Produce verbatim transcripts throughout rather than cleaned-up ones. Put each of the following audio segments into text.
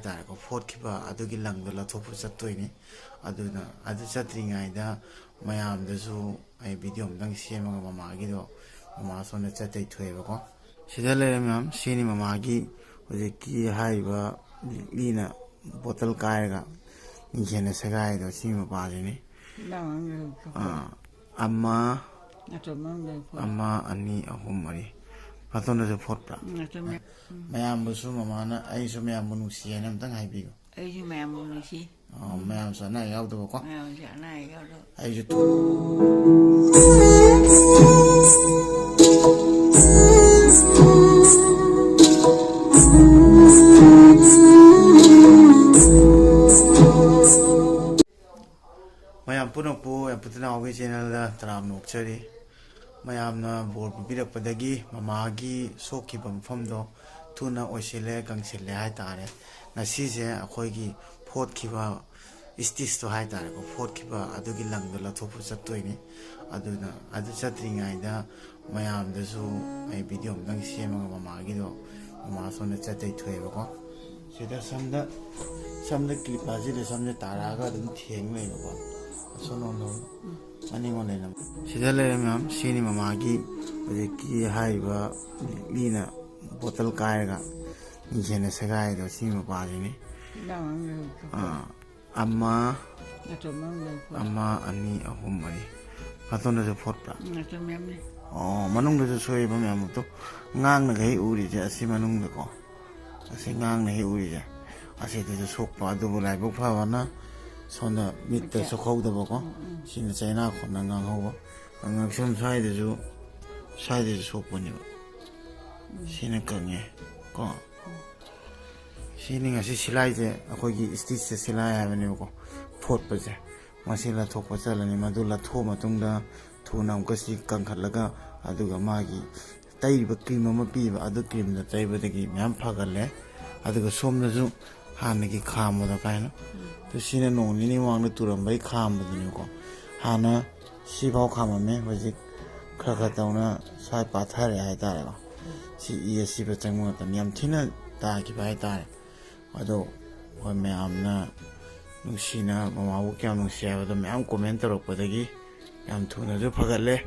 ꯍꯥꯏꯇꯥꯔꯦꯀꯣ, ꯐꯣꯠꯈꯤꯕ ꯑꯗꯨꯒꯤ ꯂꯪꯗꯣ ꯂꯧꯊꯣꯛꯄ ꯆꯠꯇꯣꯏꯅꯤ꯫ ꯑꯗꯨꯅ ꯑꯗꯨ ꯆꯠꯇ꯭ꯔꯤꯉꯩꯗ ꯃꯌꯥꯝꯗꯁꯨ ꯑꯩ ꯚꯤꯗꯤꯑꯣ ꯑꯝꯇꯪ ꯁꯦꯝꯃꯒ ꯃꯃꯥꯒꯤꯗꯣ, ꯃꯃꯥ ꯁꯣꯝꯗ ꯆꯠꯇꯩ ꯊꯣꯛꯑꯦꯕꯀꯣ꯫ ꯁꯤꯗ ꯂꯩꯔꯦ ꯃꯌꯥꯝ, ꯁꯤꯅꯤ ꯃꯃꯥꯒꯤ ꯍꯧꯖꯤꯛꯀꯤ ꯍꯥꯏꯔꯤꯕ ꯂꯤꯛꯂꯤꯅ ꯕꯣꯇꯜ ꯀꯥꯏꯔꯒ ꯃꯤꯡꯁꯦꯟꯅ ꯁꯦꯒꯥꯏꯗꯣ, ꯁꯤ ꯃꯄꯥꯁꯤꯅꯤ꯫ ꯑꯥ, ꯑꯃ, ꯑꯃ, ꯑꯅꯤ, ꯑꯍꯨꯝ, ꯃꯔꯤ꯫ ꯃꯇꯣꯟꯗꯁꯨ ꯐꯣꯠꯄ꯭ꯔꯥ? ꯃꯌꯥꯝꯕꯨꯁꯨ ꯃꯃꯥꯅ, ꯑꯩꯁꯨ ꯃꯌꯥꯝꯕꯨ ꯅꯨꯡꯁꯤ ꯍꯥꯏꯅ ꯑꯝꯇꯪ ꯍꯥꯏꯕꯤꯌꯨ꯫ ꯑꯩꯁꯨ ꯃꯌꯥꯝꯕꯨ ꯅꯨꯡꯁꯤ꯫ ꯑꯣ, ꯃꯌꯥꯝꯁꯨ ꯑꯅꯥ ꯑꯌꯦꯛ ꯌꯥꯎꯗꯕꯀꯣ? ꯃꯌꯥꯝꯁꯦ ꯑꯅꯥ ꯑꯌꯦꯛ ꯌꯥꯎꯗꯕ꯫ ꯑꯩꯁꯨ ꯊꯨ- ꯃꯌꯥꯝ ꯄꯨꯝꯅꯃꯛꯄꯨ ꯌꯥꯝ ꯄꯨꯇꯅ ꯍꯥꯎꯒꯤ ꯆꯦꯅꯦꯜꯗ ꯇꯔꯥꯝꯅ ꯑꯣꯛꯆꯔꯤ꯫ ꯃꯌꯥꯝꯅ ꯕꯣꯔ ꯄꯤꯕꯤꯔꯛꯄꯗꯒꯤ ꯃꯃꯥꯒꯤ ꯁꯣꯛꯈꯤꯕ ꯃꯐꯝꯗꯣ ꯊꯨꯅ ꯑꯣꯏꯁꯤꯜꯂꯦ, ꯀꯪꯁꯤꯜꯂꯦ ꯍꯥꯏꯇꯥꯔꯦ꯫ ꯉꯁꯤꯁꯦ ꯑꯩꯈꯣꯏꯒꯤ ꯐꯣꯠꯈꯤꯕ ꯁ꯭ꯇꯤꯆꯇꯣ ꯍꯥꯏꯇꯥꯔꯦꯀꯣ, ꯐꯣꯠꯈꯤꯕ ꯑꯗꯨꯒꯤ ꯂꯪꯗꯣ ꯂꯧꯊꯣꯛꯄ ꯆꯠꯇꯣꯏꯅꯤ꯫ ꯑꯗꯨꯅ ꯑꯗꯨ ꯆꯠꯇ꯭ꯔꯤꯉꯩꯗ ꯃꯌꯥꯝꯗꯁꯨ ꯑꯩ ꯚꯤꯗꯤꯑꯣ ꯑꯝꯇꯪ ꯁꯦꯝꯃꯒ ꯃꯃꯥꯒꯤꯗꯣ, ꯃꯃꯥ ꯁꯣꯝꯗ ꯆꯠꯇꯩ ꯊꯣꯛꯑꯦꯕꯀꯣ꯫ ꯁꯤꯗ ꯁꯝꯗ, ꯁꯝꯗ ꯀ꯭ꯂꯤꯞ ꯐꯥꯖꯤꯜꯂꯦ, ꯁꯝꯁꯦ ꯇꯥꯔꯛꯑꯒ ꯑꯗꯨꯝ ꯊꯦꯡ ꯂꯩꯕꯀꯣ꯫ ꯑꯁꯣꯝꯂꯣꯝꯗ ꯃꯅꯤꯡꯂꯣꯝ ꯂꯩꯅ꯫ ꯁꯤꯗ ꯂꯩꯔꯦ ꯃꯌꯥꯝ, ꯁꯤꯅꯤ ꯃꯃꯥꯒꯤ ꯍꯧꯖꯤꯛꯀꯤ ꯍꯥꯏꯔꯤꯕ ꯂꯤꯛꯂꯤꯅ ꯕꯣꯇꯜ ꯀꯥꯏꯔꯒ ꯃꯤꯡꯁꯦꯟꯅ ꯁꯦꯒꯥꯏꯗꯣ, ꯁꯤ ꯃꯄꯥꯁꯤꯅꯤ꯫ ꯑꯥ, ꯑꯃ, ꯑꯃ, ꯑꯅꯤ, ꯑꯍꯨꯝ, ꯃꯔꯤ꯫ ꯃꯇꯣꯟꯗꯁꯨ ꯐꯣꯠꯄ꯭ꯔꯥ? ꯑꯣ, ꯃꯅꯨꯡꯗꯁꯨ ꯁꯣꯛꯏꯕ ꯃꯌꯥꯝ ꯑꯗꯣ ꯉꯥꯡꯅꯒ ꯍꯦꯛ ꯎꯔꯤꯁꯦ ꯑꯁꯤ ꯃꯅꯨꯡꯗꯀꯣ꯫ ꯑꯁꯤ ꯉꯥꯡꯅ ꯍꯦꯛ ꯎꯔꯤꯁꯦ꯫ ꯑꯁꯤꯗꯁꯨ ꯁꯣꯛꯄ, ꯑꯗꯨꯕꯨ ꯂꯥꯏꯕꯛ ꯐꯕꯅ ꯁꯣꯝꯗ ꯃꯤꯠꯇ ꯁꯣꯛꯍꯧꯗꯕꯀꯣ꯫ ꯁꯤꯅ ꯆꯩꯅꯥ ꯈꯣꯟꯅ ꯉꯥꯡꯍꯧꯕ꯫ ꯉꯛꯁꯝ ꯁ꯭ꯋꯥꯏꯗꯁꯨ, ꯁ꯭ꯋꯥꯏꯗꯁꯨ ꯁꯣꯛꯄꯅꯦꯕ꯫ ꯁꯤꯅ ꯀꯪꯉꯦ ꯀꯣ꯫ ꯁꯤꯅꯤ ꯉꯁꯤ ꯁꯤꯂꯥꯏꯁꯦ, ꯑꯩꯈꯣꯏꯒꯤ ꯁ꯭ꯇꯤꯆꯁꯦ ꯁꯤꯂꯥꯏ ꯍꯥꯏꯕꯅꯦꯕꯀꯣ, ꯐꯣꯠꯄꯁꯦ꯫ ꯃꯁꯤ ꯂꯧꯊꯣꯛꯄ ꯆꯠꯂꯅꯤ꯫ ꯃꯗꯨ ꯂꯧꯊꯣꯛꯑ ꯃꯇꯨꯡꯗ ꯊꯨꯅ ꯑꯃꯨꯛꯀ ꯁꯤ ꯀꯪꯈꯠꯂꯒ, ꯑꯗꯨꯒ ꯃꯥꯒꯤ ꯇꯩꯔꯤꯕ ꯀ꯭ꯔꯤꯝ ꯑꯃ ꯄꯤꯕ, ꯑꯗꯨ ꯀ꯭ꯔꯤꯝꯗꯣ ꯇꯩꯕꯗꯒꯤ ꯃꯌꯥꯝ ꯐꯒꯠꯂꯦ꯫ ꯑꯗꯨꯒ ꯁꯣꯝꯗꯁꯨ ꯍꯥꯟꯅꯒꯤ ꯈꯥꯝꯕꯗꯣ ꯀꯥꯏꯅ, ꯑꯗꯨ ꯁꯤꯅ ꯅꯣꯡ ꯅꯤꯅꯤ ꯃꯃꯥꯡꯗ ꯇꯨꯔꯝꯕꯒꯤ ꯈꯥꯝꯕꯗꯨꯅꯦꯕꯀꯣ꯫ ꯍꯥꯟꯅ ꯁꯤꯐꯥꯎ ꯈꯥꯝꯃꯝꯃꯦ, ꯍꯧꯖꯤꯛ ꯈꯔ ꯈꯔ ꯇꯧꯅ ꯁ꯭ꯋꯥꯏ ꯄꯥꯊꯔꯦ ꯍꯥꯏꯇꯥꯔꯦꯀꯣ꯫ ꯁꯤ ꯏ ꯑꯁꯤꯕ ꯆꯪꯕ ꯃꯇꯝ ꯌꯥꯝ ꯊꯤꯅ ꯇꯥꯈꯤꯕ ꯍꯥꯏꯇꯥꯔꯦ꯫ ꯑꯗꯣ ꯍꯣꯏ, ꯃꯌꯥꯝꯅ ꯅꯨꯡꯁꯤꯅ ꯃꯃꯥꯕꯨ ꯀꯌꯥꯝ ꯅꯨꯡꯁꯤ ꯍꯥꯏꯕꯗꯣ ꯃꯌꯥꯝ ꯀꯣꯃꯦꯟ ꯇꯧꯔꯛꯄꯗꯒꯤ ꯌꯥꯝ ꯊꯨꯅꯁꯨ ꯐꯒꯠꯂꯦ꯫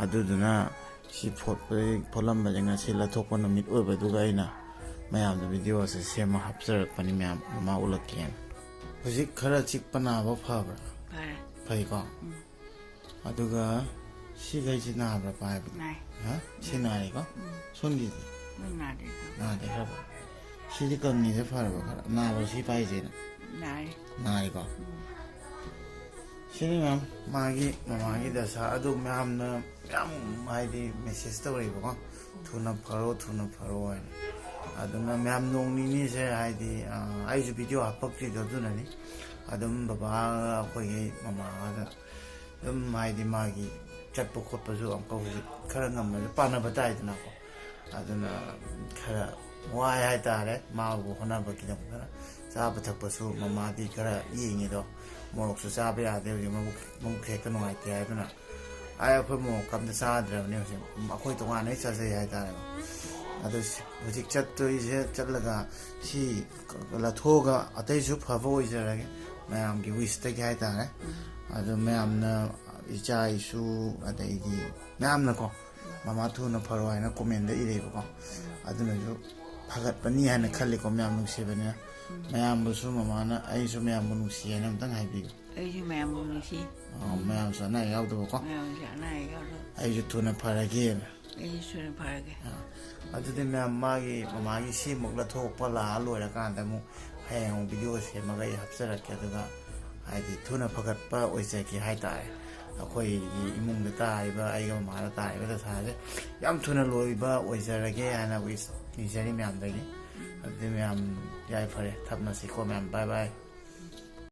ꯑꯗꯨꯗꯨꯅ ꯁꯤ ꯐꯣꯠꯄꯗꯒꯤ ꯐꯣꯠꯂꯝꯕꯁꯦ ꯉꯁꯤ ꯂꯧꯊꯣꯛꯄ ꯅꯨꯃꯤꯠ ꯑꯣꯏꯕꯗꯨꯒ ꯑꯩꯅ ꯃꯌꯥꯝꯗ ꯚꯤꯗꯤꯑꯣꯁꯦ ꯁꯦꯝꯃ ꯍꯥꯞꯆꯔꯛꯄꯅꯤ, ꯃꯌꯥꯝ ꯃꯃꯥ ꯎꯠꯂꯛꯀꯦꯅ꯫ ꯍꯧꯖꯤꯛ ꯈꯔ ꯆꯤꯛꯄ ꯅꯥꯕ ꯐꯕ꯭ꯔꯥ? ꯐꯔꯦ꯫ ꯐꯩꯀꯣ? ꯎꯝ꯫ ꯑꯗꯨꯒ ꯁꯤꯈꯩꯁꯤ ꯅꯥꯕ꯭ꯔꯥ ꯄꯥꯏꯕꯗ? ꯅꯥꯏ꯫ ꯍꯥ? ꯁꯤ ꯅꯥꯔꯤꯀꯣ? ꯎꯝ꯫ ꯁꯣꯝꯒꯤꯗꯤ? ꯂꯣꯏ ꯅꯥꯗꯦ꯫ ꯅꯥꯗꯦ ꯈꯔ ꯐꯔꯦ꯫ ꯁꯤꯗꯤ ꯀꯪꯉꯤꯁꯦ ꯐꯔꯕ ꯈꯔ? ꯅꯥꯕ꯭ꯔꯥ ꯁꯤ ꯄꯥꯏꯁꯦꯅ? ꯅꯥꯏ꯫ ꯅꯥꯔꯤꯀꯣ? ꯎꯝ꯫ ꯁꯤꯅꯤ ꯃꯌꯥꯝ ꯃꯥꯒꯤ ꯃꯃꯥꯒꯤ ꯗꯁꯥ ꯑꯗꯨ ꯃꯌꯥꯝꯅ ꯌꯥꯝ ꯍꯥꯏꯗꯤ ꯃꯦꯁꯦꯖ ꯇꯧꯔꯛꯏꯕꯀꯣ, "ꯊꯨꯅ ꯐꯔꯣ, ꯊꯨꯅ ꯐꯔꯣ" ꯍꯥꯏꯅ꯫ ꯑꯗꯨꯅ ꯃꯌꯥꯝ ꯅꯣꯡ ꯅꯤꯅꯤꯁꯦ ꯍꯥꯏꯗꯤ, ꯑ, ꯑꯩꯁꯨ ꯚꯤꯗꯤꯑꯣ ꯍꯥꯞꯄꯛꯇ꯭ꯔꯤꯗꯣ ꯑꯗꯨꯅꯅꯤ꯫ ꯑꯗꯨꯝ ꯕꯕꯥꯒ ꯑꯩꯈꯣꯏꯒꯤ ꯃꯃꯥꯒ ꯑꯗꯨꯝ ꯍꯥꯏꯗꯤ ꯃꯥꯒꯤ ꯆꯠꯄ ꯈꯣꯠꯄꯁꯨ ꯑꯃꯨꯛꯀ ꯍꯧꯖꯤꯛ ꯈꯔ ꯉꯝꯃꯁꯨ ꯄꯥꯟꯅꯕ ꯇꯥꯏꯗꯅꯀꯣ꯫ ꯑꯗꯨꯅ ꯈꯔ ꯋꯥꯏ ꯍꯥꯏꯇꯥꯔꯦ, ꯃꯥꯕꯨ ꯍꯣꯠꯅꯕꯒꯤꯗꯃꯛꯇ꯫ ꯆꯥꯕ ꯊꯛꯄꯁꯨ ꯃꯃꯥꯗꯤ ꯈꯔ ꯌꯦꯡꯉꯤꯗꯣ, ꯃꯣꯔꯣꯛꯁꯨ ꯆꯥꯕ ꯌꯥꯗꯦ ꯍꯧꯖꯤꯛ, ꯃꯕꯨꯛ, ꯃꯕꯨꯛ ꯍꯦꯛꯇ ꯅꯨꯡꯉꯥꯏꯇꯦ ꯍꯥꯏꯗꯨꯅ꯫ ꯑꯩ ꯑꯩꯈꯣꯏ ꯃꯣꯔꯣꯛ ꯑꯝꯇ ꯆꯥꯗ꯭ꯔꯕꯅꯦ ꯍꯧꯖꯤꯛ, ꯑꯩꯈꯣꯏ ꯇꯣꯉꯥꯟꯅ ꯑꯩ ꯆꯥꯖꯩ ꯍꯥꯏꯇꯥꯔꯦꯀꯣ꯫ ꯑꯗꯣ ꯁꯤ-, ꯍꯧꯖꯤꯛ ꯆꯠꯇꯣꯏꯁꯦ, ꯆꯠꯂꯒ ꯁꯤ ꯂꯧꯊꯣꯛꯑꯒ ꯑꯇꯩꯁꯨ ꯐꯕ ꯑꯣꯏꯖꯔꯒꯦ, ꯃꯌꯥꯝꯒꯤ ꯋꯤꯁꯇꯒꯤ ꯍꯥꯏꯇꯥꯔꯦ꯫ ꯑꯗꯣ ꯃꯌꯥꯝꯅ, ꯏꯆꯥ ꯏꯁꯨ ꯑꯗꯩꯗꯤ ꯃꯌꯥꯝꯅꯀꯣ, "ꯃꯃꯥ ꯊꯨꯅ ꯐꯔꯣ" ꯍꯥꯏꯅ ꯀꯣꯃꯦꯟꯗ ꯏꯔꯩꯕꯀꯣ꯫ ꯑꯗꯨꯅꯁꯨ ꯐꯒꯠꯄꯅꯤ ꯍꯥꯏꯅ ꯈꯜꯂꯤꯀꯣ, ꯃꯌꯥꯝ ꯅꯨꯡꯁꯤꯕꯅꯤꯅ꯫ ꯃꯌꯥꯝꯕꯨꯁꯨ ꯃꯃꯥꯅ "ꯑꯩꯁꯨ ꯃꯌꯥꯝꯕꯨ ꯅꯨꯡꯁꯤ" ꯍꯥꯏꯅ ꯑꯝꯇꯪ ꯍꯥꯏꯕꯤꯌꯨ꯫ ꯑꯩꯁꯨ ꯃꯌꯥꯝꯕꯨ ꯅꯨꯡꯁꯤ꯫ ꯑ, ꯃꯌꯥꯝꯁꯨ ꯑꯅꯥ ꯑꯌꯦꯛ ꯌꯥꯎꯗꯕꯀꯣ꯫ ꯃꯌꯥꯝꯁꯦ ꯑꯅꯥ ꯑꯌꯦꯛ ꯌꯥꯎꯗꯕ꯫ "ꯑꯩꯁꯨ ꯊꯨꯅ ꯐꯔꯒꯦꯅ"꯫ ꯑꯩꯁꯨ ꯊꯨꯅ ꯐꯔꯒꯦ꯫ ꯑ, ꯑꯗꯨꯗꯤ ꯃꯌꯥꯝ, ꯃꯥꯒꯤ ꯃꯃꯥꯒꯤ ꯁꯤꯃꯨꯛ ꯂꯧꯊꯣꯛꯄ ꯂꯥꯛꯑ ꯂꯣꯏꯔꯀꯥꯟꯗ ꯑꯃꯨꯛ ꯍꯌꯦꯡ ꯑꯃꯨꯛ ꯚꯤꯗꯤꯑꯣ ꯁꯦꯝꯃꯒ ꯑꯩ ꯍꯥꯞꯆꯔꯛꯀꯦ꯫ ꯑꯗꯨꯒ ꯍꯥꯏꯗꯤ ꯊꯨꯅ ꯐꯒꯠꯄ ꯑꯣꯏꯖꯒꯦ ꯍꯥꯏꯇꯥꯔꯦ꯫ ꯑꯩꯈꯣꯏꯒꯤ ꯏꯃꯨꯡꯗ ꯇꯥꯔꯤꯕ, ꯑꯩꯒ ꯃꯃꯥꯗ ꯇꯥꯔꯤꯕ ꯗꯁꯥꯁꯦ ꯌꯥꯝ ꯊꯨꯅ ꯂꯣꯏꯕ ꯑꯣꯏꯖꯔꯒꯦ ꯍꯥꯏꯅ ꯋꯤꯁ ꯅꯤꯖꯔꯤ ꯃꯌꯥꯝꯗꯒꯤ꯫ ꯑꯗꯨꯗꯤ ꯃꯌꯥꯝ, ꯌꯥꯏ ꯐꯔꯦ, ꯊꯝꯃꯁꯤꯀꯣ ꯃꯌꯥꯝ, ꯕꯥꯏ ꯕꯥꯏ꯫